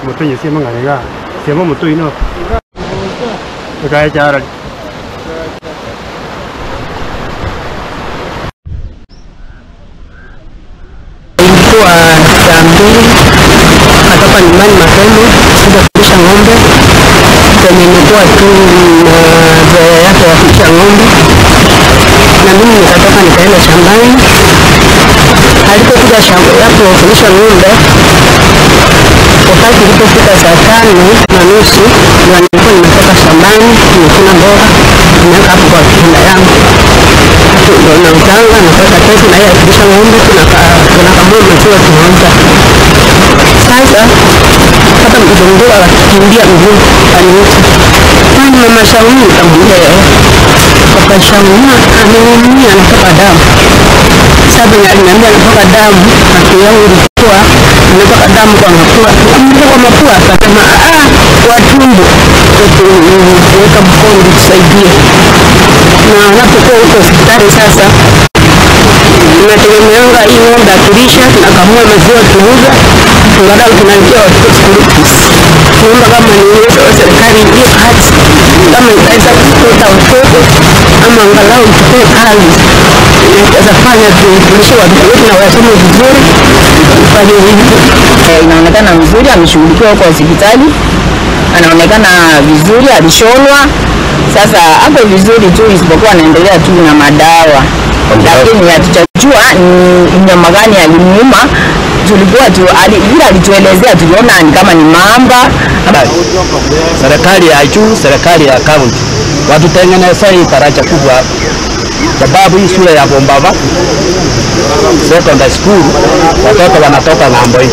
Mtu yesema ngarega. Sema mtu ino. Kae chara. Ilikuwa saa 2 natoka nyumbani mapema kuja kulisha ng'ombe. Kwenye nilikuwa tu na zoea yake ya kulisha ng'ombe, na mimi nikatoka nikaenda shambani. Alipokuja hapo kulisha ng'ombe, wakati ilipofika saa 5:30 ndio nilikuwa nimetoka shambani, nimekuna mboga, nimeweka hapo kwa kitanda yangu. Ndio nautanga napata pesa na yeye akilisha ng'ombe, tunakamua maziwa tunauza. Sasa hata mtoto mdogo akakimbia mbio aniita, kwani mama Shauni? Nikamwambia papa Shauni ameumia, anatoka damu. Sasa aliniambia anatoka damu, akili yangu ilikuwa anatoka damu kwa mapua. Nikamwambia kwa mapua, akasema kwa tumbo, kuweka mkono tusaidie. Na anapokuwa huko hospitali sasa tunategemeanga hii ng'ombe akilisha, tunakamua maziwa tuuza, angalau tunalipia watoto school fees. Tunaomba kama ni uwezo wa serikali hiyo hati kama itaweza kutoa watoto ama angalau tupee kazi inaweza fanya tulishe watoto wetu na wasome vizuri, tufanye hivyo. Inaonekana mzuri, ameshughulikiwa huko hospitali, anaonekana vizuri, alishonwa. Sasa hapo vizuri tu, isipokuwa anaendelea tu na madawa, lakini hatujajua ni mnyama gani alimuuma. Tulikuwa tu bila alituelezea, tuliona ni kama ni mamba. Serikali ya juu, serikali ya kaunti watutengeneze hii daraja kubwa, sababu hii shule ya Bombava Secondary School watoto wanatoka ng'ambo hii.